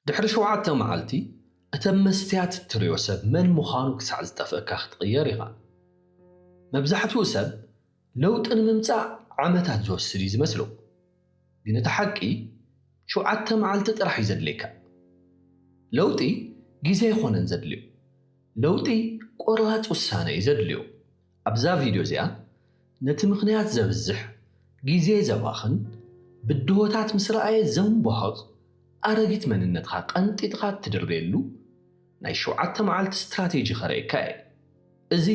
ድሕሪ ሸውዓተ መዓልቲ፣ እቲ ኣብ መስትያት እትርእዮ ሰብ መን ምዃኑ ክሳዕ ዝጠፍእካ ክትቕየር ኢኻ። መብዛሕትኡ ሰብ ለውጢ ንምምጻእ ዓመታት ዝወስድ እዩ ዝመስሎ። ግን እቲ ሓቂ፣ ሸውዓተ መዓልቲ ጥራሕ እዩ ዘድልየካ። ለውጢ ግዜ ኣይኮነን ዘድልዮ። ለውጢ ቆራጽ ውሳነ እዩ ዘድልዮ። ኣብዛ ቪድዮ እዚኣ፣ ነቲ ምኽንያት ዘብዝሕ፣ ግዜ ዘባኽን፣ ብድሆታት ምስ ረኣየ ዘንቧህቕ፣ ኣረጊት መንነትካ ቀንጢጥካ እትድርብየሉ ናይ ሸውዓተ መዓልቲ ስትራቴጂ ከርእየካ እየ። እዚ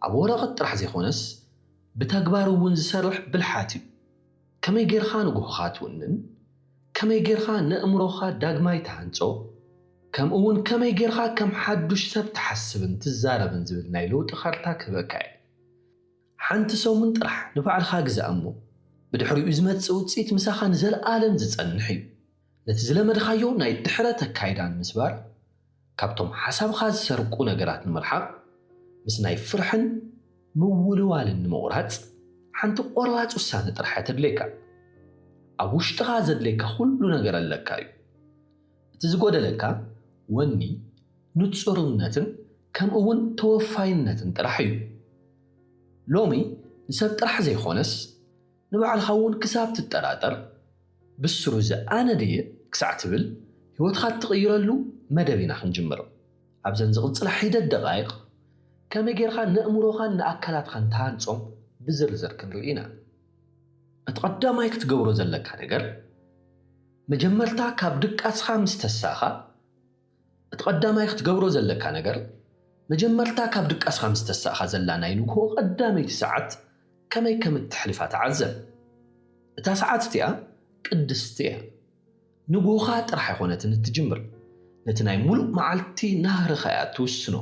ኣብ ወረቐት ጥራሕ ዘይኮነስ፣ ብተግባር እውን ዝሰርሕ ብልሓት እዩ። ከመይ ጌርካ ንግሆኻ ትውንን፣ ከመይ ጌርካ ነእምሮኻ ዳግማይ ትሃንጾ፣ ከምኡ እውን ከመይ ጌርካ ከም ሓዱሽ ሰብ ትሓስብን ትዛረብን ዝብል ናይ ለውጢ ካርታ ክህበካ እየ። ሓንቲ ሰሙን ጥራሕ ንባዕልኻ ግዛእ እሞ፣ ብድሕሪኡ ዝመጽእ ውጽኢት ምሳኻ ንዘለኣለም ዝጸንሕ እዩ። ነቲ ዝለመድካዮ ናይ ድሕረት ኣካይዳ ንምስባር፣ ካብቶም ሓሳብኻ ዝሰርቁ ነገራት ንምርሓቕ፣ ምስ ናይ ፍርሕን ምውልዋልን ንምቑራጽ፣ ሓንቲ ቆራጽ ውሳነ ጥራሕ እያ ተድልየካ። ኣብ ውሽጥኻ ዘድልየካ ኩሉ ነገር ኣለካ እዩ። እቲ ዝጎደለካ ወኒ፣ ንጹርነትን ከምኡ እውን ተወፋይነትን ጥራሕ እዩ። ሎሚ ንሰብ ጥራሕ ዘይኮነስ፣ ንባዕልኻ እውን ክሳብ ትጠራጠር፣ ብስሩ እዚ ኣነ ድየ ክሳዕ ትብል፣ ህይወትካ እትቕይረሉ መደብ ኢና ክንጅምር። ኣብዘን ዝቕጽላ ሒደት ደቓይቕ፣ ከመይ ጌርካ ነእምሮኻን ንኣካላትካን ትሃንጾም ብዝርዝር ክንርኢ ኢና። እቲ ቀዳማይ ክትገብሮ ዘለካ ነገር፣ መጀመርታ ካብ ድቃስኻ ምስ ተሳእኻ፣ እቲ ቀዳማይ ክትገብሮ ዘለካ ነገር፣ መጀመርታ ካብ ድቃስኻ ምስ ተሳእኻ ዘላ ናይ ንግሆ ቀዳመይቲ ሰዓት ከመይ ከም እተሕልፋ ተዓዘብ። እታ ሰዓት እቲኣ ቅድስቲ እያ። ንግሆኻ ጥራሕ ኣይኮነትን እትጅምር። ነቲ ናይ ሙሉእ መዓልቲ ናህርኻ እያ እትውስኖ።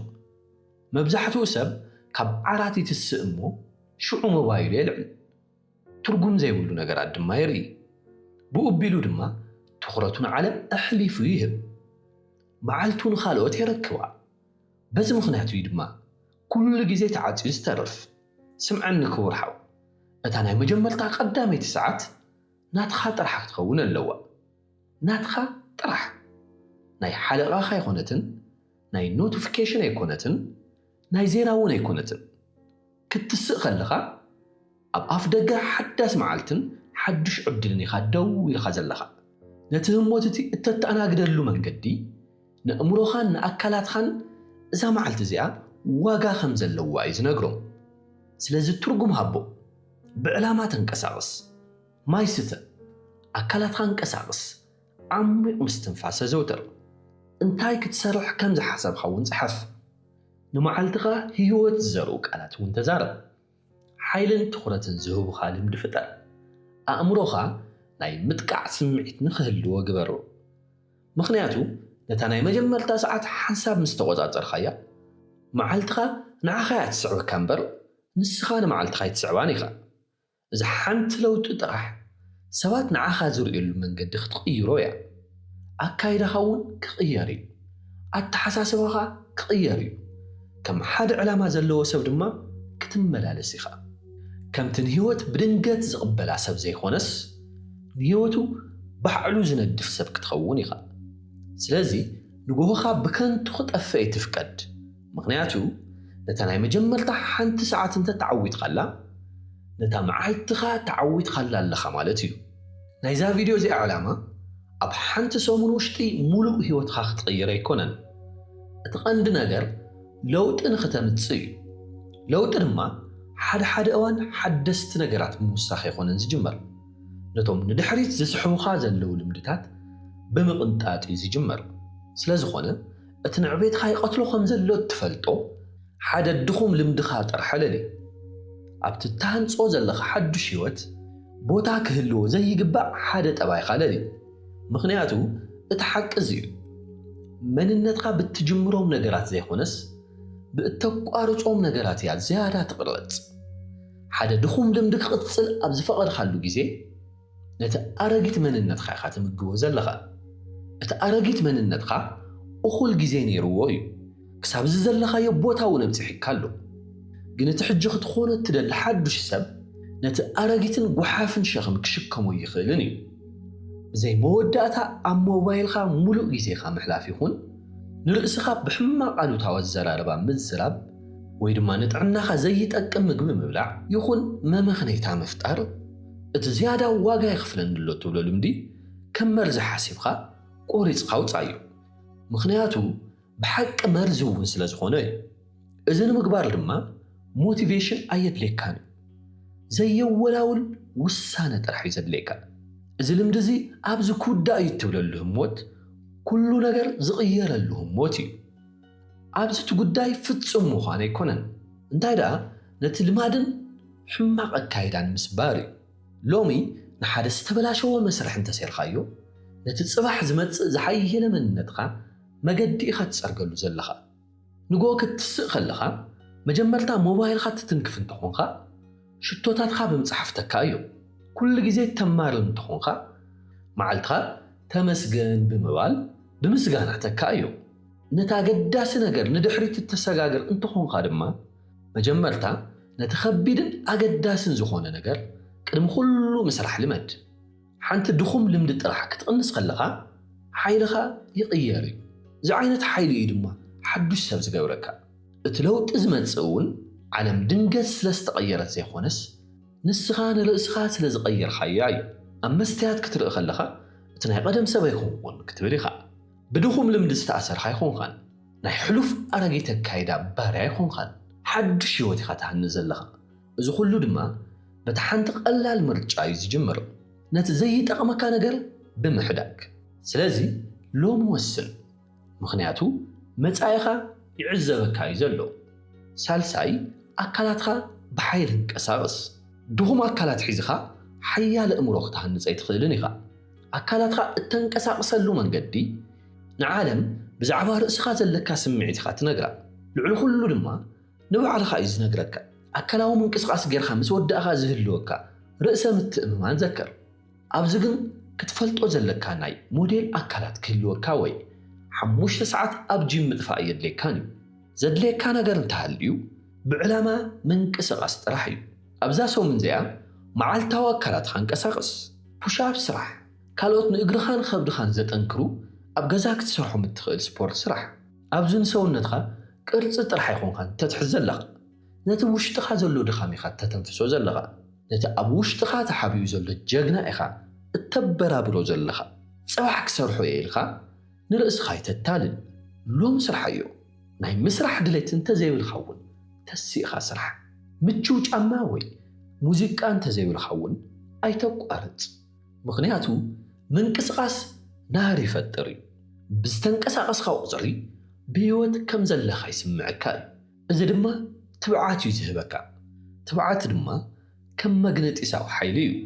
መብዛሕትኡ ሰብ ካብ ዓራት ይትስእ እሞ ሽዑ ሞባይሉ የልዕል። ትርጉም ዘይብሉ ነገራት ድማ የርኢ። ብኡ ኣቢሉ ድማ ትኹረቱ ንዓለም ኣሕሊፉ ይህብ። መዓልቱ ንኻልኦት የረክባ። በዚ ምኽንያት እዩ ድማ ኩሉ ግዜ ተዓጽዩ ዝተርፍ። ስምዐኒ ክቡር ሓው፣ እታ ናይ መጀመርታ ቀዳመይቲ ሰዓት ናትኻ ጥራሕ ክትኸውን ኣለዋ። ናትኻ ጥራሕ። ናይ ሓለቓኻ ኣይኮነትን፣ ናይ ኖቲፊኬሽን ኣይኮነትን፣ ናይ ዜና እውን ኣይኮነትን። ክትስእ ከለኻ፣ ኣብ ኣፍ ደገ ሓዳስ መዓልትን ሓዱሽ ዕድልን ኢኻ ደው ኢልካ ዘለኻ። ነቲ ህሞት እቲ እተተኣናግደሉ መንገዲ፣ ንእምሮኻን ንኣካላትካን እዛ መዓልቲ እዚኣ ዋጋ ከም ዘለዋ እዩ ዝነግሮም። ስለዚ ትርጉም ሃቦ። ብዕላማ ተንቀሳቐስ። ማይ ስተ። ኣካላትካ እንቀሳቕስ። ዓሚቕ ምስትንፋስ ኣዘውትር። እንታይ ክትሰርሕ ከም ዝሓሰብካ እውን ጽሓፍ። ንመዓልትኻ ህይወት ዝዘርኡ ቃላት እውን ተዛረብ። ሓይልን ትኹረትን ዝህቡኻ ልምዲ ፍጠር። ኣእምሮኻ ናይ ምጥቃዕ ስምዒት ንኽህልዎ ግበሮ። ምኽንያቱ፣ ነታ ናይ መጀመርታ ሰዓት ሓንሳብ ምስ ተቖጻጸርካያ፣ መዓልትኻ ንዓኻ እያ ትስዕበካ እምበር፣ ንስኻ ንመዓልትኻ ኣይትስዕባን ኢኻ። እዛ ሓንቲ ለውጢ ጥራሕ ሰባት ንዓኻ ዝርእየሉ መንገዲ ክትቕይሮ እያ። ኣካይዳኻ እውን ክቕየር እዩ። ኣተሓሳስባኻ ክቕየር እዩ። ከም ሓደ ዕላማ ዘለዎ ሰብ ድማ ክትመላለስ ኢኻ። ከምቲ ንህይወት ብድንገት ዝቕበላ ሰብ ዘይኮነስ፣ ንህይወቱ ባዕሉ ዝነድፍ ሰብ ክትኸውን ኢኻ። ስለዚ ንግሆኻ ብከንቱ ክጠፍእ ኣይትፍቀድ። ምኽንያቱ፣ ነታ ናይ መጀመርታ ሓንቲ ሰዓት እንተ ተዓዊትካላ፣ ነታ መዓልትኻ ተዓዊትካላ ኣለኻ ማለት እዩ። ናይዛ ቪድዮ እዚኣ ዕላማ፣ ኣብ ሓንቲ ሰሙን ውሽጢ ሙሉእ ህይወትኻ ክትቕይር ኣይኮነን። እቲ ቀንዲ ነገር ለውጢ ንኽተምጽእ እዩ። ለውጢ ድማ ሓደ ሓደ እዋን ሓደስቲ ነገራት ብምውሳኽ ኣይኮነን ዝጅመር። ነቶም ንድሕሪት ዝስሕቡኻ ዘለዉ ልምድታት ብምቕንጣጥ እዩ ዝጅመር። ስለ ዝኾነ፣ እቲ ንዕቤትካ ይቐትሎ ከም ዘሎ እትፈልጦ ሓደ ድኹም ልምድኻ ጥራሕ ኣለሊ። ኣብቲ እትሃንጾ ዘለኻ ሓዱሽ ህይወት ቦታ ክህልዎ ዘይግባእ ሓደ ጠባይኻ ኣለሊ። ምኽንያቱ እቲ ሓቂ እዚ እዩ። መንነትካ ብትጅምሮም ነገራት ዘይኮነስ፣ ብእተቋርጾም ነገራት እያ ዝያዳ ትቕረጽ። ሓደ ድኹም ልምዲ ክቕጽል ኣብ ዝፈቐድካሉ ግዜ፣ ነቲ ኣረጊት መንነትካ ኢኻ ትምግቦ ዘለኻ። እቲ ኣረጊት መንነትካ እኹል ግዜ ነይርዎ እዩ። ክሳብ እዚ ዘለኻዮ ቦታ እውን ኣብጺሑካ ኣሎ። ግን እቲ ሕጂ ክትኾኖ እትደሊ ሓዱሽ ሰብ፣ ነቲ ኣረጊትን ጓሓፍን ሸኽም ክሽከሞ ይኽእልን እዩ። ብዘይ መወዳእታ ኣብ ሞባይልካ ሙሉእ ግዜኻ ምሕላፍ ይኹን ንርእስኻ ብሕማቕ ኣሉታዊ ኣዘራርባ ምዝራብ ወይ ድማ ንጥዕናኻ ዘይጠቅም ምግቢ ምብላዕ ይኹን መመኽነይታ ምፍጣር፣ እቲ ዝያዳ ዋጋ የኽፍለኒ ኣሎ ትብሎ ልምዲ ከም መርዚ ሓሲብካ ቆሪጽካ ውጻዮ። ምኽንያቱ ብሓቂ መርዚ እውን ስለ ዝኾነ እዩ። እዚ ንምግባር ድማ ሞቲቬሽን ኣየድልየካን እዩ። ዘየወላውል ውሳነ ጥራሕ እዩ ዘድልየካ። እዚ ልምዲ እዚ ኣብዚ ክውዳእ እዩ እትብለሉ ህሞት ኩሉ ነገር ዝቕየረሉ ህሞት እዩ። ኣብዚ እቲ ጉዳይ ፍጹም ምዃን ኣይኮነን። እንታይ ደኣ ነቲ ልማድን ሕማቕ ኣካይዳን ምስባር እዩ። ሎሚ ንሓደ ዝተበላሸወ መስርሕ እንተሰይርካዮ ነቲ ጽባሕ ዝመጽእ ዝሓየለ መንነትካ መገዲ ኢኻ ትጸርገሉ ዘለኻ። ንግሆ ክትስእ ከለኻ መጀመርታ ሞባይልካ ትትንክፍ እንተኾንካ ሽቶታትካ ብምጽሓፍ ተካእዮ። ኩሉ ግዜ ተማርር እንተኾንካ መዓልትኻ ተመስገን ብምባል ብምስጋና ተካእዮ። ነቲ ኣገዳሲ ነገር ንድሕሪት እተሰጋግር እንተኾንካ ድማ መጀመርታ ነቲ ከቢድን ኣገዳስን ዝኾነ ነገር ቅድሚ ኩሉ ምስራሕ ልመድ። ሓንቲ ድኹም ልምዲ ጥራሕ ክትቕንስ ከለኻ ሓይልኻ ይቕየር እዩ። እዚ ዓይነት ሓይሊ እዩ ድማ ሓዱሽ ሰብ ዝገብረካ። እቲ ለውጢ ዝመጽእ እውን ዓለም ድንገት ስለ ዝተቐየረት ዘይኮነስ ንስኻ ንርእስኻ ስለ ዝቐየርካያ እዩ። ኣብ መስትያት ክትርኢ ከለኻ እቲ ናይ ቀደም ሰብ ኣይኮንኩን ክትብል ኢኻ። ብድኹም ልምዲ ዝተኣሰርካ ኣይኮንካን። ናይ ሕሉፍ ኣረጊት ኣካይዳ ባርያ ኣይኮንካን። ሓዱሽ ህይወት ኢኻ ትሃንጽ ዘለኻ። እዚ ኩሉ ድማ በቲ ሓንቲ ቀላል ምርጫ እዩ ዝጅምር፣ ነቲ ዘይጠቕመካ ነገር ብምሕዳግ። ስለዚ ሎሚ ወስን፣ ምኽንያቱ መጻኢኻ ይዕዘበካ እዩ ዘሎ። ሳልሳይ፣ ኣካላትካ ብሓይሊ እንቀሳቕስ። ድኹም ኣካላት ሒዝኻ ሓያል ኣእምሮ ክትሃንጽ ኣይትኽእልን ኢኻ። ኣካላትካ እተንቀሳቕሰሉ መንገዲ ንዓለም ብዛዕባ ርእስኻ ዘለካ ስምዒት ኢኻ ትነግራ። ልዕሊ ኩሉ ድማ ንባዕልኻ እዩ ዝነግረካ። ኣካላዊ ምንቅስቓስ ጌርካ ምስ ወዳእኻ ዝህልወካ ርእሰ ምትእምማን ዘክር። ኣብዚ ግን ክትፈልጦ ዘለካ ናይ ሞዴል ኣካላት ክህልወካ ወይ ሓሙሽተ ሰዓት ኣብ ጂም ምጥፋእ የድልየካን እዩ። ዘድልየካ ነገር እንተሃልዩ ብዕላማ ምንቅስቓስ ጥራሕ እዩ። ኣብዛ ሰሙን እዚኣ መዓልታዊ ኣካላትካ እንቀሳቐስ። ፑሽኣፕ ስራሕ። ካልኦት ንእግርኻን ከብድኻን ዘጠንክሩ ኣብ ገዛ ክትሰርሖም እትኽእል ስፖርት ስራሕ። ኣብዚ ንሰውነትካ ቅርጺ ጥራሕ ኣይኮንካን ተትሕዝ ዘለኻ። ነቲ ውሽጥኻ ዘሎ ድኻም ኢኻ እተተንፍሶ ዘለኻ። ነቲ ኣብ ውሽጥኻ ተሓቢኡ ዘሎ ጀግና ኢኻ እተበራብሮ ዘለኻ። ጽባሕ ክሰርሖ እየ ኢልካ ንርእስኻ ኣይተታልል። ሎም ስርሓዮ። ናይ ምስራሕ ድሌት እንተዘይብልካ እውን ተሲእኻ ስራሕ። ምችው ጫማ ወይ ሙዚቃ እንተዘይብልካ እውን ኣይተቋርጽ። ምኽንያቱ ምንቅስቓስ ናህሪ ይፈጥር እዩ። ብዝተንቀሳቐስካ ቁጽሪ ብህይወት ከም ዘለኻ ይስምዐካ እዩ። እዚ ድማ ትብዓት እዩ ዝህበካ። ትብዓት ድማ ከም መግነጢሳዊ ሓይሊ እዩ።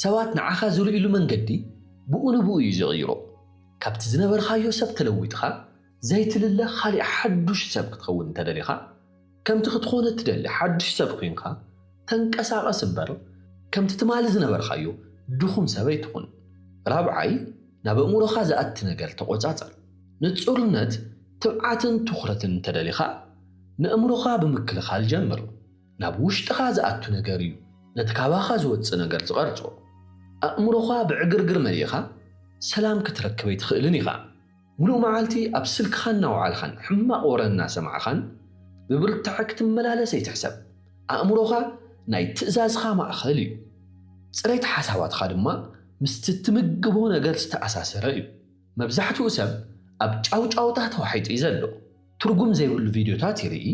ሰባት ንዓኻ ዝርእይሉ መንገዲ ብኡ ንብኡ እዩ ዝቕይሮ። ካብቲ ዝነበርካዮ ሰብ ተለዊጥኻ ዘይትልለ ካሊእ ሓዱሽ ሰብ ክትኸውን እንተደሊኻ፣ ከምቲ ክትኾን እትደሊ ሓዱሽ ሰብ ኮይንካ ተንቀሳቐስ እምበር፣ ከምቲ ትማሊ ዝነበርካዮ ድኹም ሰብ ኣይትኹን። ራብዓይ፣ ናብ ኣእምሮኻ ዝኣቲ ነገር ተቖጻጸር። ንጹርነት፣ ትብዓትን ትኹረትን እንተደሊኻ፣ ንኣእምሮኻ ብምክልኻል ጀምር። ናብ ውሽጥኻ ዝኣቱ ነገር እዩ ነቲ ካባኻ ዝወጽእ ነገር ዝቐርጾ። ኣእምሮኻ ብዕግርግር መሊእኻ ሰላም ክትረክብ ኣይትኽእልን ኢኻ። ሙሉእ መዓልቲ ኣብ ስልክኻ እናወዓልካን ሕማቕ ወረ እናሰማዕኻን ብብርታዐ ክትመላለስ ኣይትሕሰብ። ኣእምሮኻ ናይ ትእዛዝኻ ማእኸል እዩ። ጽሬት ሓሳባትኻ ድማ ምስቲ እትምግቦ ነገር ዝተኣሳሰረ እዩ። መብዛሕትኡ ሰብ ኣብ ጫውጫውታ ተዋሒጡ እዩ ዘሎ። ትርጉም ዘይብሉ ቪድዮታት ይርኢ፣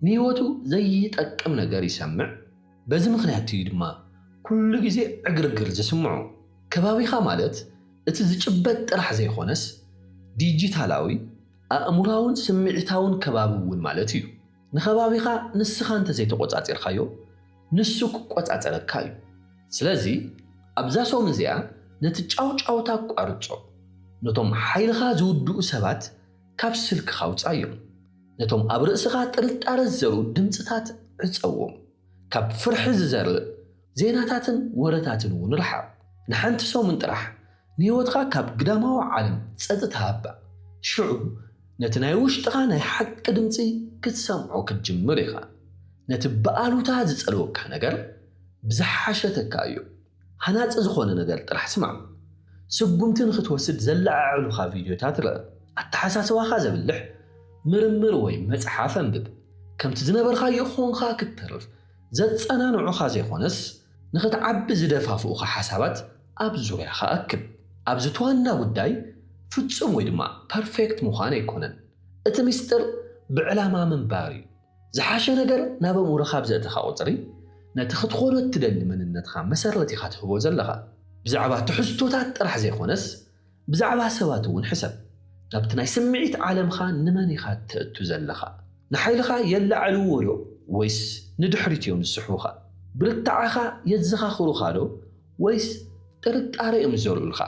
ንህይወቱ ዘይጠቅም ነገር ይሰምዕ። በዚ ምኽንያት እዩ ድማ ኩሉ ግዜ ዕግርግር ዝስምዖ። ከባቢኻ ማለት እቲ ዝጭበጥ ጥራሕ ዘይኮነስ ዲጂታላዊ፣ ኣእምሮኣውን ስምዒታውን ከባቢ እውን ማለት እዩ። ንከባቢኻ ንስኻ እንተዘይተቖጻጺርካዮ ንሱ ክቆጻጸረካ እዩ። ስለዚ ኣብዛ ሰሙን እዚኣ ነቲ ጫውጫውታ ኣቋርጾ። ነቶም ሓይልኻ ዝውድኡ ሰባት ካብ ስልክኻ ኣውጻዮም። ነቶም ኣብ ርእስኻ ጥርጣረ ዝዘርኡ ድምጽታት ዕጸዎም። ካብ ፍርሒ ዝዘርእ ዜናታትን ወረታትን እውን ርሓቕ። ንሓንቲ ሰሙን ጥራሕ ንህይወትካ ካብ ግዳማዊ ዓለም ጸጥታ ሃባ። ሽዑ ነቲ ናይ ውሽጥኻ ናይ ሓቂ ድምጺ ክትሰምዖ ክትጅምር ኢኻ። ነቲ ብኣሉታ ዝጸልወካ ነገር ብዝሓሸ ተካእዮ። ሃናጺ ዝኾነ ነገር ጥራሕ ስማዕ። ስጉምቲ ንኽትወስድ ዘለዓዕሉኻ ቪድዮታት ርአ። ኣተሓሳስባኻ ዘብልሕ ምርምር ወይ መጽሓፍ ኣንብብ። ከምቲ ዝነበርካዮ ኾንኻ ክትተርፍ ዘጸናንዑኻ ዘይኮነስ፣ ንኽትዓቢ ዝደፋፍኡኻ ሓሳባት ኣብ ዙርያኻ ኣክብ። ኣብዚ እቲ ዋና ጉዳይ ፍጹም ወይ ድማ ፐርፌክት ምዃን ኣይኮነን። እቲ ምስጢር ብዕላማ ምንባር እዩ። ዝሓሸ ነገር ናብ ኣእምሮኻ ኣብ ዘእተኻ ቁጽሪ፣ ነቲ ክትኾኖ እትደሊ መንነትኻ መሰረት ኢኻ ትህቦ ዘለኻ። ብዛዕባ ትሕዝቶታት ጥራሕ ዘይኮነስ፣ ብዛዕባ ሰባት እውን ሕሰብ። ናብቲ ናይ ስምዒት ዓለምኻ ንመን ኢኻ እተእቱ ዘለኻ? ንሓይልኻ የለዓዕልዎ ዶ ወይስ ንድሕሪት እዮም ዝስሕቡኻ? ብርታዓኻ የዘኻኽሩኻ ዶ ወይስ ጥርጣረ እዮም ዝዘርኡልካ?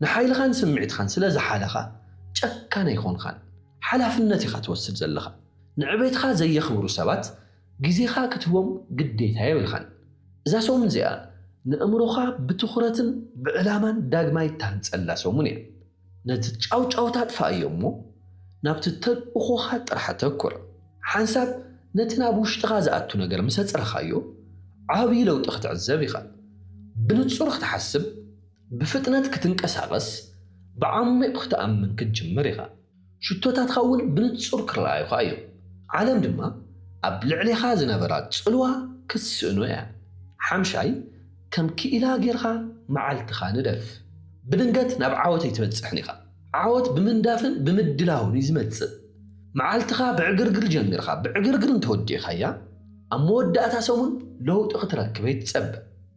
ንሓይልኻን ስምዒትኻን ስለ ዝሓለኻ ጨካን ኣይኮንኻን። ሓላፍነት ኢኻ ትወስድ ዘለኻ። ንዕቤትኻ ዘየኽብሩ ሰባት ግዜኻ ክትህቦም ግዴታ የብልኻን። እዛ ሰሙን እዚኣ ንእምሮኻ ብትኹረትን ብዕላማን ዳግማይ እትሃንጸላ ሰሙን እያ። ነቲ ጫውጫውታ ኣጥፍኣዮ እሞ ናብቲ ተልእኾኻ ጥራሕ ኣተኩር። ሓንሳብ ነቲ ናብ ውሽጥኻ ዝኣቱ ነገር ምስ ኣጽረኻዮ፣ ዓብዪ ለውጢ ክትዕዘብ ኢኻ። ብንጹር ክትሓስብ፣ ብፍጥነት ክትንቀሳቐስ፣ ብዓሚቕ ክትኣምን ክትጅምር ኢኻ። ሽቶታትካ እውን ብንጹር ክረኣዩኻ እዮም። ዓለም ድማ ኣብ ልዕሌኻ ዝነበራ ጽልዋ ክትስእኖ እያ። ሓምሻይ፣ ከም ክኢላ ጌርካ መዓልትኻ ንደፍ። ብድንገት ናብ ዓወት ኣይትበጽሕን ኢኻ። ዓወት ብምንዳፍን ብምድላውን እዩ ዝመጽእ። መዓልትኻ ብዕግርግር ጀሚርካ ብዕግርግር እንተወዲእካያ፣ ኣብ መወዳእታ ሰሙን ለውጢ ክትረክብ ኣይትጸበ።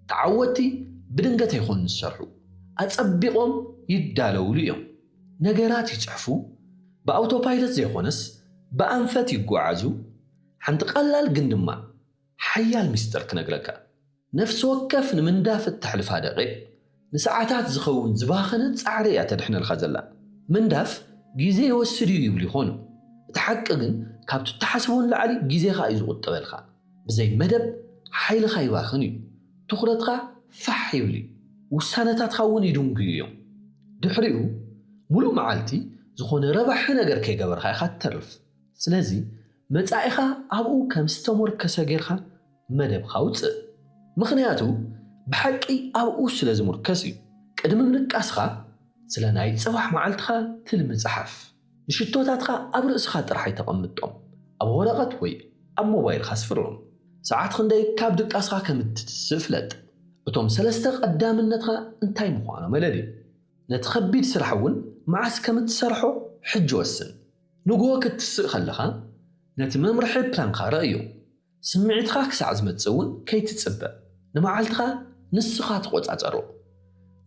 ተዓወትቲ ብድንገት ኣይኮኑን ዝሰርሑ፣ ኣጸቢቖም ይዳለውሉ እዮም። ነገራት ይጽሕፉ፣ ብኣውቶፓይለት ዘይኮነስ ብኣንፈት ይጓዓዙ። ሓንቲ ቀላል ግን ድማ ሓያል ምስጢር ክነግረካ። ነፍሲ ወከፍ ንምንዳፍ እተሕልፋ ደቂቕ፣ ንሰዓታት ዝኸውን ዝባኸነ ጻዕሪ እያ ተድሕነልካ ዘላ። ምንዳፍ ግዜ ይወስድ እዩ ይብሉ ይኾኑ። እቲ ሓቂ ግን ካብቲ እትሓስቦ ንላዕሊ ግዜኻ እዩ ዝቑጥበልካ። ብዘይ መደብ ሓይልኻ ይባኽን እዩ። ትኹረትካ ፋሕ ይብል እዩ። ውሳነታትካ እውን ይድንጉዩ እዮም። ድሕሪኡ ምሉእ መዓልቲ ዝኾነ ረባሒ ነገር ከይገበርካ ኢኻ ትተርፍ። ስለዚ መጻኢኻ ኣብኡ ከም ዝተሞርከሰ ጌርካ መደብካ ውጽእ። ምኽንያቱ ብሓቂ ኣብኡ ስለ ዝሙርከስ እዩ። ቅድሚ ምድቃስኻ ስለ ናይ ጽባሕ መዓልትኻ ትልሚ ጸሓፍ። ንሽቶታትካ ኣብ ርእስኻ ጥራሕ ኣይተቐምጦም። ኣብ ወረቐት ወይ ኣብ ሞባይልካ ስፍሮም። ሰዓት ክንደይ ካብ ድቃስካ ከም እትትስእ ፍለጥ። እቶም ሰለስተ ቀዳምነትካ እንታይ ምዃኖም ኣለሊ። ነቲ ከቢድ ስራሕ እውን መዓስ ከም እትሰርሖ ሕጂ ወስን። ንግሆ ክትስእ ከለኻ ነቲ መምርሒ ፕላንካ ረእዮ። ስምዒትካ ክሳዕ ዝመጽእ እውን ከይትጽበ። ንመዓልትኻ ንስኻ ተቖጻጸሮ።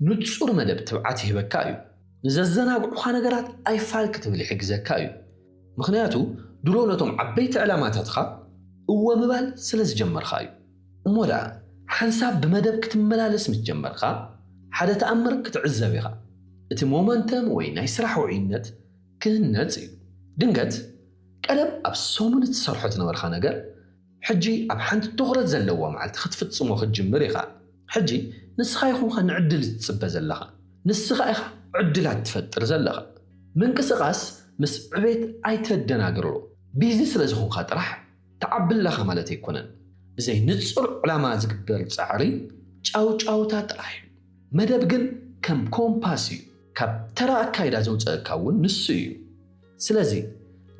ንጹር መደብ ትብዓት ይህበካ እዩ። ንዘዘናግዑኻ ነገራት ኣይፋል ክትብል ይሕግዘካ እዩ። ምኽንያቱ ድሮ ነቶም ዓበይቲ ዕላማታትካ እወ ምባል ስለ ዝጀመርካ እዩ። እሞ ደኣ ሓንሳብ ብመደብ ክትመላለስ ምስ ጀመርካ፣ ሓደ ተኣምር ክትዕዘብ ኢኻ። እቲ ሞመንተም ወይ ናይ ስራሕ ውዑይነት ክህነጽ እዩ። ድንገት ቀደም ኣብ ሰሙን እትሰርሖ ዝነበርካ ነገር፣ ሕጂ ኣብ ሓንቲ ትኹረት ዘለዋ መዓልቲ ክትፍጽሞ ክትጅምር ኢኻ። ሕጂ ንስኻ ይኹንካ ንዕድል እትጽበ ዘለኻ። ንስኻ ኢኻ ዕድላት ትፈጥር ዘለኻ። ምንቅስቓስ ምስ ዕቤት ኣይተደናግሮ። ቢዚ ስለ ዝኾንካ ጥራሕ ትዓቢ ኣለኻ ማለት ኣይኮነን። ብዘይ ንጹር ዕላማ ዝግበር ጻዕሪ ጫውጫውታ ጥራሕ እዩ። መደብ ግን ከም ኮምፓስ እዩ። ካብ ተራ ኣካይዳ ዘውጸአካ እውን ንሱ እዩ። ስለዚ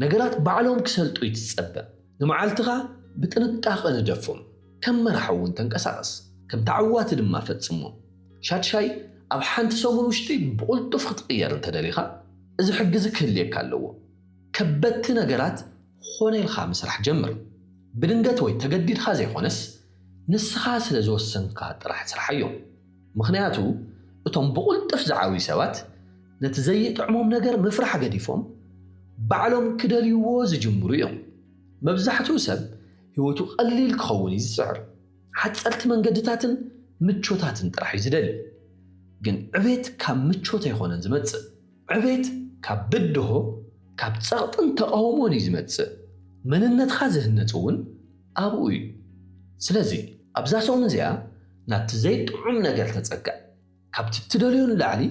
ነገራት ባዕሎም ክሰልጡ ይትጸበ። ንመዓልትኻ ብጥንቃቐ ንደፎም። ከም መራሒ እውን ተንቀሳቐስ። ከም ተዓዋቲ ድማ ፈጽሞ። ሻድሻይ፣ ኣብ ሓንቲ ሰሙን ውሽጢ ብቕልጡፍ ክትቕየር እንተደሊኻ፣ እዚ ሕግዚ ክህልየካ ኣለዎ። ከበድቲ ነገራት ኾነ ኢልካ ምስራሕ ጀምር። ብድንገት ወይ ተገዲድካ ዘይኮነስ፣ ንስኻ ስለ ዝወሰንካ ጥራሕ ስርሓዮም። ምኽንያቱ፣ እቶም ብቕልጡፍ ዝዓብዩ ሰባት ነቲ ዘይጥዕሞም ነገር ምፍራሕ ገዲፎም፣ ባዕሎም ክደልይዎ ዝጅምሩ እዮም። መብዛሕትኡ ሰብ ህይወቱ ቀሊል ክኸውን እዩ ዝጽዕር። ሓጸርቲ መንገድታትን ምቾታትን ጥራሕ እዩ ዝደሊ። ግን ዕቤት ካብ ምቾት ኣይኮነን ዝመጽእ። ዕቤት ካብ ብድሆ፣ ካብ ጸቕጥን ተቓውሞን እዩ ዝመጽእ። መንነትካ ዝህነጽ እውን ኣብኡ እዩ። ስለዚ ኣብዛ ሰሙን እዚኣ ናብቲ ዘይጥዑም ነገር ተጸጋዕ። ካብቲ እትደልዮ ንላዕሊ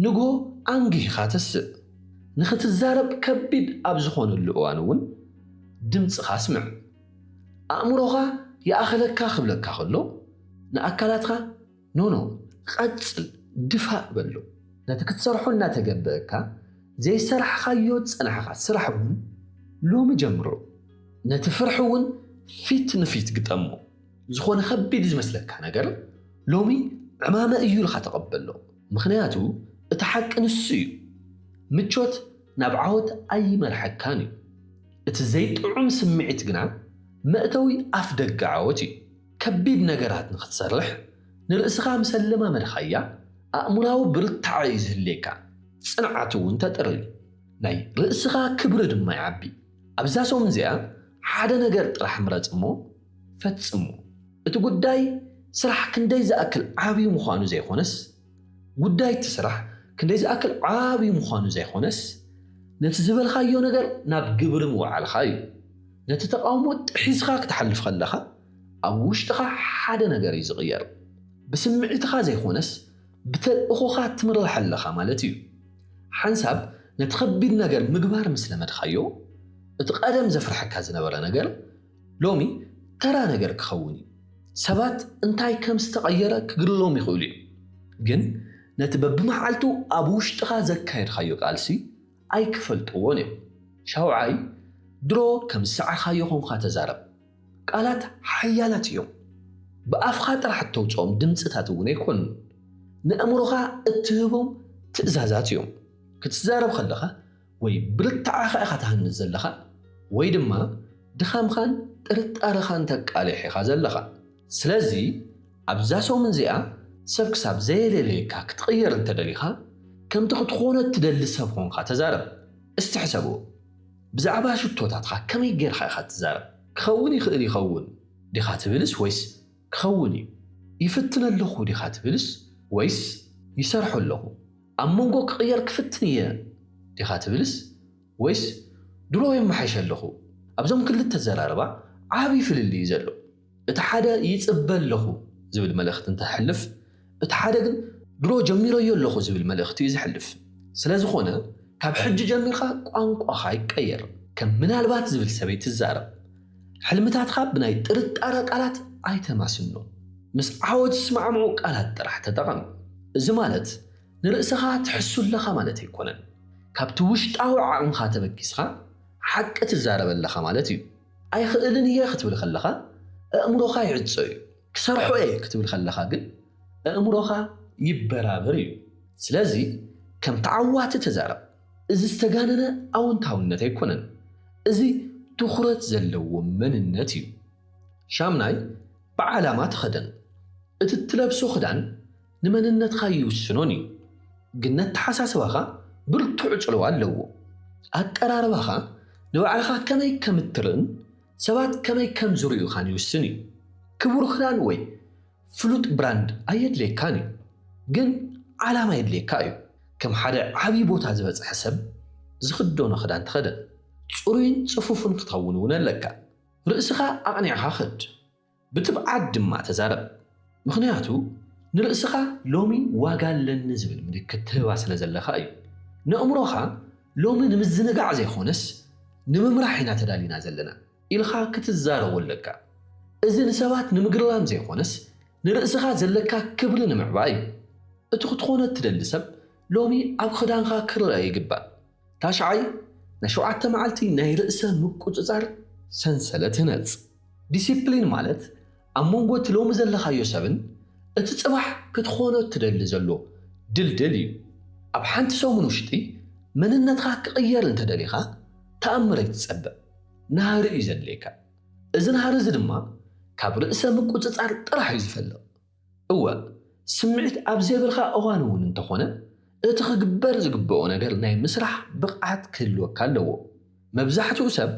ንግሆ ኣንጊህኻ ተስእ። ንኽትዛረብ ከቢድ ኣብ ዝኾነሉ እዋን እውን ድምጽኻ ኣስምዕ። ኣእምሮኻ ይኣኽለካ ክብለካ ከሎ፣ ንኣካላትካ ኖኖ፣ ቀጽል፣ ድፋእ በሎ። ነቲ ክትሰርሖ እናተገበእካ ዘይሰራሕኻዮ ዝጸናሕኻ ስራሕ እውን ሎሚ ጀምሮ። ነቲ ፍርሒ እውን ፊት ንፊት ግጠሞ። ዝኾነ ከቢድ ዝመስለካ ነገር ሎሚ ዕማመ እዩ ኢልካ ተቐበሎ። ምኽንያቱ እቲ ሓቂ ንሱ እዩ። ምቾት ናብ ዓወት ኣይመርሐካን እዩ። እቲ ዘይጥዑም ስምዒት ግና መእተዊ ኣፍ ደገ ዓወት እዩ። ከቢድ ነገራት ንኽትሰርሕ ንርእስኻ ምስ ኣለማመድኻያ ኣእምራዊ ብርታዐ እዩ ዝህልየካ። ጽንዓት እውን ተጥሪ። ናይ ርእስኻ ክብሪ ድማ ይዓቢ። ኣብዛ ሰሙን እዚኣ ሓደ ነገር ጥራሕ ምረጽ እሞ ፈጽሞ። እቲ ጉዳይ ስራሕ ክንደይ ዝኣክል ዓብዩ ምዃኑ ዘይኮነስ፣ ጉዳይ እቲ ስራሕ ክንደይ ዝኣክል ዓብዩ ምዃኑ ዘይኮነስ፣ ነቲ ዝበልኻዮ ነገር ናብ ግብሪ ምውዓልኻ እዩ። ነቲ ተቓውሞ ጥሒስኻ ክትሓልፍ ከለኻ ኣብ ውሽጥኻ ሓደ ነገር እዩ ዝቕየር። ብስምዒትኻ ዘይኮነስ ብተልእኾኻ ትምራሕ ኣለኻ ማለት እዩ። ሓንሳብ ነቲ ከቢድ ነገር ምግባር ምስ ለመድኻዮ፣ እቲ ቀደም ዘፍርሐካ ዝነበረ ነገር ሎሚ ተራ ነገር ክኸውን እዩ። ሰባት እንታይ ከም ዝተቐየረ ክግርሎም ይኽእሉ እዮም፣ ግን ነቲ በብመዓልቱ ኣብ ውሽጥኻ ዘካየድካዮ ቃልሲ ኣይክፈልጥዎን እዮም። ሻውዓይ፣ ድሮ ከም ዝሰዓርካዮ ኾንካ ተዛረብ። ቃላት ሓያላት እዮም። ብኣፍኻ ጥራሕ እተውፅኦም ድምፅታት እውን ኣይኮኑን። ንእምሮኻ እትህቦም ትእዛዛት እዮም። ክትዛረብ ከለኻ ወይ ብርታዓኻ ኢኻ ትሃንጽ ዘለኻ ወይ ድማ ድኻምኻን ጥርጣረኻን ተቃልሕ ኢኻ ዘለኻ። ስለዚ ኣብዛ ሰሙን እዚኣ ሰብ ክሳብ ዘየለለየካ ክትቕየር እንተደሊኻ፣ ከምቲ ክትኾኖ እትደሊ ሰብ ኾንካ ተዛረብ። እስቲ ሕሰብዎ። ብዛዕባ ሽቶታትካ ከመይ ጌርካ ኢኻ ትዛረብ? ክኸውን ይኽእል ይኸውን ዲኻ ትብልስ ወይስ ክኸውን እዩ? ይፍትን ኣለኹ ዲኻ ትብልስ ወይስ ይሰርሖ ኣለኹ? ኣብ መንጎ ክቕየር ክፍትን እየ ዲኻ ትብልስ ወይስ ድሮ የመሓይሽ ኣለኹ? ኣብዞም ክልተ ኣዘራርባ ዓቢ ፍልልይ እዩ ዘሎ። እቲ ሓደ ይጽበ ኣለኹ ዝብል መልእኽቲ እንተሕልፍ፣ እቲ ሓደ ግን ድሮ ጀሚረዮ ኣለኹ ዝብል መልእኽቲ እዩ ዘሕልፍ። ስለ ዝኾነ ካብ ሕጂ ጀሚርካ ቋንቋኻ ይቀየር። ከም ምናልባት ዝብል ሰብ ኣይትዛረብ። ሕልምታትካ ብናይ ጥርጣረ ቃላት ኣይተማስኖ። ምስ ዓወት ዝስማዕምዑ ቃላት ጥራሕ ተጠቐም። እዚ ማለት ንርእስኻ ትሕሱ ኣለኻ ማለት ኣይኮነን። ካብቲ ውሽጣዊ ዓቕምኻ ተበጊስኻ ሓቂ ትዛረብ ኣለኻ ማለት እዩ። ኣይኽእልን እየ ክትብል ከለኻ ኣእምሮኻ ይዕጾ እዩ። ክሰርሖ እየ ክትብል ከለኻ ግን ኣእምሮኻ ይበራበር እዩ። ስለዚ ከም ተዓዋቲ ተዛረብ። እዚ ዝተጋነነ ኣወንታውነት ኣይኮነን። እዚ ትኹረት ዘለዎ መንነት እዩ። ሻምናይ፣ ብዓላማ ተኸደን። እቲ እትለብሶ ክዳን ንመንነትካ ይውስኖን እዩ። ግን ነተሓሳስባኻ ብርቱዕ ጽልዋ ኣለዎ። ኣቀራርባኻ ንባዕልኻ ከመይ ከም እትርእን ሰባት ከመይ ከም ዝርእዩኻን ይውስን እዩ። ክቡር ክዳን ወይ ፍሉጥ ብራንድ ኣየድልየካን እዩ፣ ግን ዓላማ የድልየካ እዩ። ከም ሓደ ዓቢ ቦታ ዝበጽሐ ሰብ ዝኽደኖ ክዳን ተኸደን። ጽሩይን ጽፉፍን ክትኸውን እውን ኣለካ። ርእስኻ ኣቕኒዕኻ ኽድ፣ ብትብዓት ድማ ተዛረብ። ምኽንያቱ ንርእስኻ ሎሚ ዋጋ ኣለኒ ዝብል ምልክት ትህባ ስለ ዘለኻ እዩ። ነእምሮኻ ሎሚ ንምዝንጋዕ ዘይኮነስ ንምምራሕ ኢና ተዳሊና ዘለና ኢልኻ ክትዛረቦ ኣለካ። እዚ ንሰባት ንምግርራም ዘይኮነስ ንርእስኻ ዘለካ ክብሪ ንምዕባይ እዩ። እቲ ክትኾኖ እትደሊ ሰብ ሎሚ ኣብ ክዳንኻ ክረኣ ይግባእ። ታሽዓይ፣ ናይ ሸውዓተ መዓልቲ ናይ ርእሰ ምቁጽጻር ሰንሰለት ህነጽ። ዲሲፕሊን ማለት ኣብ መንጎ እቲ ሎሚ ዘለኻዮ ሰብን እቲ ጽባሕ ክትኾኖ እትደሊ ዘሎ ድልድል እዩ። ኣብ ሓንቲ ሰሙን ውሽጢ መንነትካ ክቕየር እንተደሊኻ ተኣምር ኣይትጸበ። ናህሪ እዩ ዘድልየካ። እዚ ናህሪ እዚ ድማ ካብ ርእሰ ምቁጽጻር ጥራሕ እዩ ዝፈልቕ። እወ፣ ስምዒት ኣብ ዘይብልካ እዋን እውን እንተኾነ እቲ ክግበር ዝግብኦ ነገር ናይ ምስራሕ ብቕዓት ክህልወካ ኣለዎ። መብዛሕትኡ ሰብ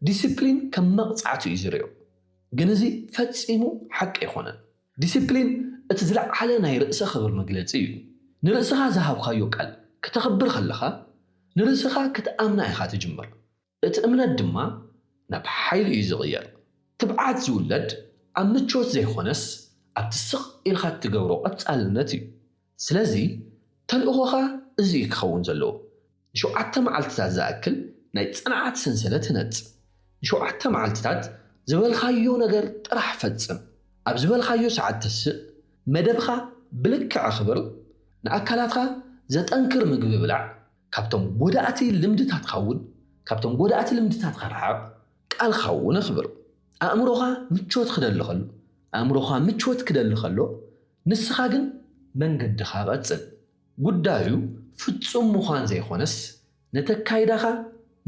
ዲሲፕሊን ከም መቕጻዕቲ እዩ ዝርእዮ፣ ግን እዚ ፈጺሙ ሓቂ ኣይኮነን። ዲሲፕሊን እቲ ዝለዓለ ናይ ርእሰ ክብሪ መግለጺ እዩ። ንርእስኻ ዝሃብካዮ ቃል ክተኽብር ከለኻ ንርእስኻ ክትኣምና ኢኻ ትጅምር። እቲ እምነት ድማ ናብ ሓይሊ እዩ ዝቕየር። ትብዓት ዝውለድ ኣብ ምቾት ዘይኮነስ ኣብቲ ስቕ ኢልካ እትገብሮ ቀጻልነት እዩ። ስለዚ ተልእኾኻ እዚ እዩ ክኸውን ዘለዎ። ንሸውዓተ መዓልትታት ዝኣክል ናይ ጽንዓት ሰንሰለት ህነጽ። ንሸውዓተ መዓልትታት ዝበልካዮ ነገር ጥራሕ ፈጽም። ኣብ ዝበልካዮ ሰዓት ተስእ፣ መደብኻ ብልክዕ ኣኽብር፣ ንኣካላትካ ዘጠንክር ምግቢ ብላዕ፣ ካብቶም ጎዳእቲ ልምድታትካ እውን፣ ካብቶም ጎዳእቲ ልምድታትካ ርሓቕ፣ ቃልካ እውን ኣኽብር። ኣእምሮኻ ምቾት ክደሊ ከሎ፣ ኣእምሮኻ ምቾት ክደሊ ከሎ፣ ንስኻ ግን መንገድኻ ቀጽል። ጉዳዩ ፍጹም ምዃን ዘይኮነስ፣ ነቲ ኣካይዳኻ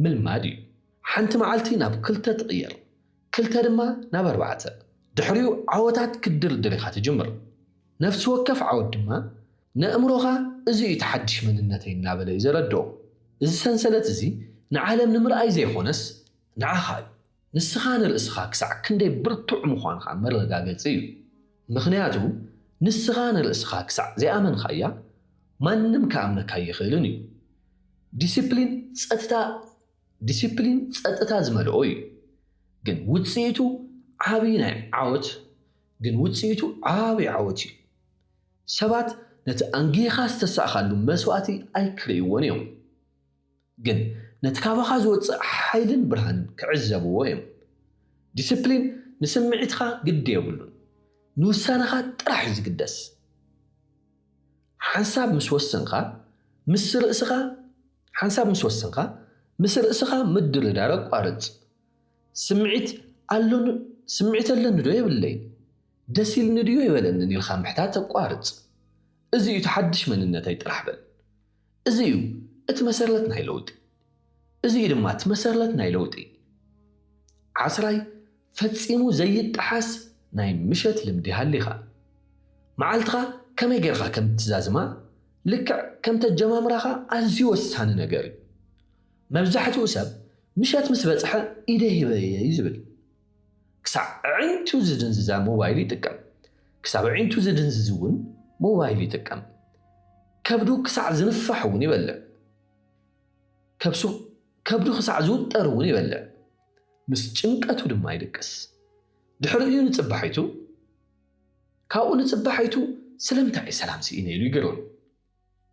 ምልማድ እዩ። ሓንቲ መዓልቲ ናብ ክልተ ትቕየር፣ ክልተ ድማ ናብ ኣርባዕተ። ድሕሪኡ ዓወታት ክትድርድር ኢኻ ትጅምር። ነፍሲ ወከፍ ዓወት ድማ ንኣእምሮኻ እዚ እዩ እቲ ሓድሽ መንነተይ እናበለ እዩ ዘረድኦ። እዚ ሰንሰለት እዚ ንዓለም ንምርኣይ ዘይኮነስ ንዓኻ እዩ። ንስኻ ንርእስኻ ክሳዕ ክንደይ ብርቱዕ ምዃንካ መረጋገጺ እዩ። ምኽንያቱ ንስኻ ንርእስኻ ክሳዕ ዘይኣመንካያ ማንም ክኣምነካ ኣይኽእልን እዩ። ዲሲፕሊን ጸጥታ፣ ዲሲፕሊን ጸጥታ ዝመልኦ እዩ። ግን ውጽኢቱ ዓቢ ናይ ዓወት፣ ግን ውጽኢቱ ዓቢ ዓወት እዩ። ሰባት ነቲ ኣንጊኻ ዝተሳእኻሉ መስዋእቲ ኣይክርእይዎን እዮም። ግን ነቲ ካባኻ ዝወጽእ ሓይልን ብርሃንን ክዕዘብዎ እዮም። ዲስፕሊን ንስምዒትካ ግዲ የብሉን። ንውሳነኻ ጥራሕ እዩ ዝግደስ። ሓንሳብ ምስ ወሰንካ፣ ምስ ርእስኻ፣ ሓንሳብ ምስ ወሰንካ፣ ምስ ርእስኻ ምድርዳር ኣቋርጽ። ስምዒት ኣሎን-፣ ስምዒት ኣለኒ ዶ የብለይን? ደስ ኢልኒ ድዩ የበለንን ኢልካ ምሕታት ኣቋርጽ። እዚ እዩ እቲ ሓድሽ መንነተይ ጥራሕ በል። እዚ እዩ እቲ መሰረት ናይ ለውጢ። እዚ እዩ ድማ እቲ መሰረት ናይ ለውጢ። ዓስራይ፣ ፈጺሙ ዘይጠሓስ ናይ ምሸት ልምዲ ሃሊኻ። መዓልትኻ ከመይ ጌርካ ከም እትዛዝማ፣ ልክዕ ከም ተጀማምራኻ ኣዝዩ ወሳኒ ነገር እዩ። መብዛሕትኡ ሰብ ምሸት ምስ በጽሐ ኢደ ሂበየ እዩ ዝብል። ክሳዕ ኣዒንቱ ዝድንዝዛ ሞባይል ይጥቀም። ክሳብ ኣዒንቱ ዝድንዝዝ እውን ሞባይል ይጥቀም። ከብዱ ክሳዕ ዝንፋሕ እውን ይበልዕ። ከብሱ-፣ ከብዱ ክሳዕ ዝውጠር እውን ይበልዕ። ምስ ጭንቀቱ ድማ ይድቅስ። ድሕሪኡ ንጽባሒቱ፣ ካብኡ ንጽባሒቱ ስለምንታይ እየ ሰላም ስኢነ ኢሉ ይግረም።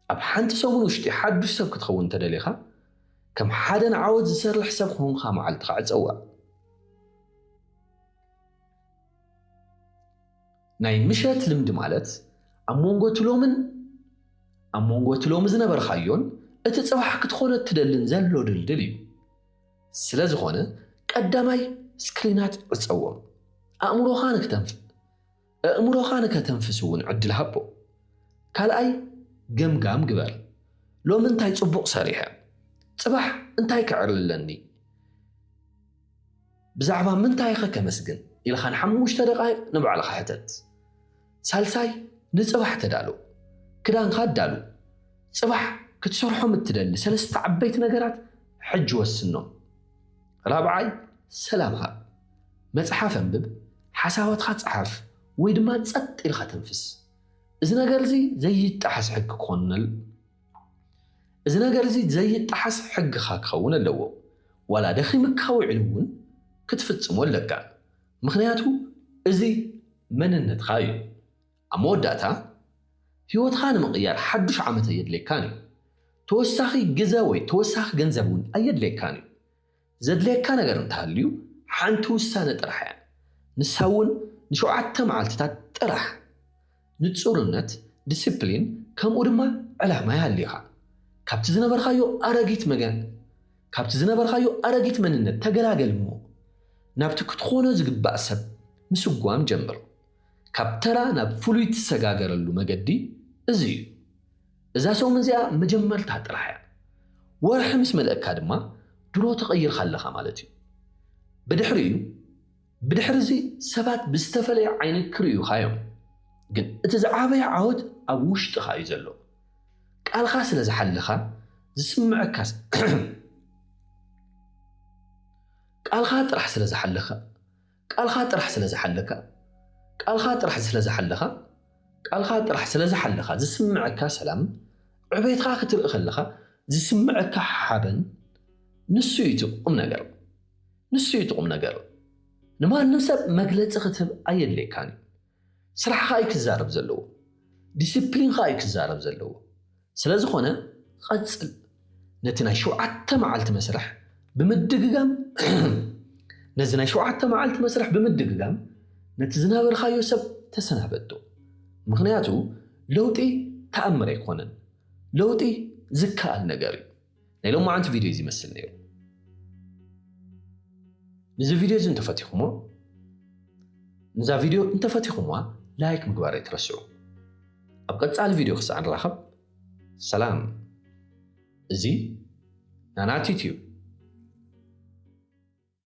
ኣብ ሓንቲ ሰሙን ውሽጢ ሓዱሽ ሰብ ክትኸውን እንተደሊኻ፣ ከም ሓደ ንዓወት ዝሰርሕ ሰብ ክኾንካ መዓልትኻ ዕጸዋ። ናይ ምሸት ልምዲ ማለት ኣብ መንጎ እቲ ሎምን ኣብ መንጎ እቲ ሎሚ ዝነበርካዮን እቲ ጽባሕ ክትኾኖ እትደልን ዘሎ ድልድል እዩ። ስለ ዝኾነ ቀዳማይ ስክሪናት ዕጸዎም። ኣእምሮኻ ንክተንፍ-፣ ኣእምሮኻ ንከተንፍስ እውን ዕድል ሃቦ። ካልኣይ ገምጋም ግበር። ሎሚ እንታይ ጽቡቕ ሰሪሐ? ጽባሕ እንታይ ክዕርል ኣለኒ? ብዛዕባ ምንታይ ኢኸ ከመስግን? ኢልካ ንሓሙሽተ ደቓይቕ ንባዕልኻ ሕተት። ሳልሳይ ንጽባሕ ተዳሎ። ክዳንካ ኣዳሉ። ጽባሕ ክትሰርሖም እትደሊ ሰለስተ ዓበይቲ ነገራት ሕጂ ወስኖም። ራብዓይ ሰላም ሃብ። መጽሓፍ ኣንብብ፣ ሓሳባትካ ጸሓፍ፣ ወይ ድማ ጸጥ ኢልካ ተንፍስ። እዚ ነገር እዚ ዘይጠሓስ ሕጊ ክኾነል-፣ እዚ ነገር እዚ ዘይጠሓስ ሕግኻ ክኸውን ኣለዎ። ዋላ ደኺምካ ውዒሉ እውን ክትፍጽሞ ኣለካ። ምኽንያቱ እዚ መንነትካ እዩ። ኣብ መወዳእታ፣ ህይወትካ ንምቕያር ሓዱሽ ዓመት ኣየድልየካን እዩ። ተወሳኺ ግዘ ወይ ተወሳኺ ገንዘብ እውን ኣየድልየካን እዩ። ዘድልየካ ነገር እንተሃልዩ፣ ሓንቲ ውሳነ ጥራሕ እያ። ንሳ እውን ንሸውዓተ መዓልትታት ጥራሕ። ንጹርነት፣ ዲስፕሊን፣ ከምኡ ድማ ዕላማ ይሃልዩኻ። ካብቲ ዝነበርካዮ ኣረጊት መገ-፣ ካብቲ ዝነበርካዮ ኣረጊት መንነት ተገላገል እሞ፣ ናብቲ ክትኾኖ ዝግባእ ሰብ ምስጓም ጀምር። ካብ ተራ ናብ ፍሉይ ትሰጋገረሉ መገዲ እዚ እዩ። እዛ ሰሙን እዚኣ መጀመርታ ጥራሕ እያ። ወርሒ ምስ መልእካ ድማ ድሮ ተቐይርካ ኣለኻ ማለት እዩ። ብድሕሪኡ፣ ብድሕሪ እዚ ሰባት ብዝተፈለየ ዓይኒ ክርእዩኻ እዮም። ግን እቲ ዝዓበየ ዓወት ኣብ ውሽጥኻ እዩ ዘሎ። ቃልኻ ስለ ዝሓለኻ ዝስምዐካ ስ-፣ ቃልኻ ጥራሕ ስለ ዝሓለኻ፣ ቃልኻ ጥራሕ ስለ ዝሓለካ፣ ቃልኻ ጥራሕ ስለ ዝሓለኻ፣ ቃልኻ ጥራሕ ስለ ዝሓለኻ ዝስምዐካ ሰላም፣ ዕቤትካ ክትርኢ ከለኻ ዝስምዐካ ሓበን፣ ንሱ እዩ እቲ ቁም ነገር። ንሱ እዩ እቲ ቁም ነገር። ንማንም ሰብ መግለጺ ክትህብ ኣየድልየካን እዩ። ስራሕኻ እዩ ክዛረብ ዘለዎ። ዲስፕሊንኻ እዩ ክዛረብ ዘለዎ። ስለ ዝኾነ፣ ቐጽል። ነቲ ናይ ሸውዓተ መዓልቲ መስርሕ ብምድግጋም፣ ነዚ ናይ ሸውዓተ መዓልቲ መስርሕ ብምድግጋም፣ ነቲ ዝነበርካዮ ሰብ ተሰናበቶ። ምኽንያቱ፣ ለውጢ ተኣምር ኣይኮነን። ለውጢ ዝከኣል ነገር እዩ። ናይ ሎማዓንቲ ቪድዮ እዚ ይመስል ነይሩ። ንዚ ቪድዮ እዚ እንተፈቲኹሞ፣ ንዛ ቪድዮ እንተፈቲኹምዋ ላይክ ምግባር ኣይትረስዑ። ኣብ ቀጻሊ ቪድዮ ክሳዕ ንራኸብ፣ ሰላም። እዚ ናናት ዩቲዩብ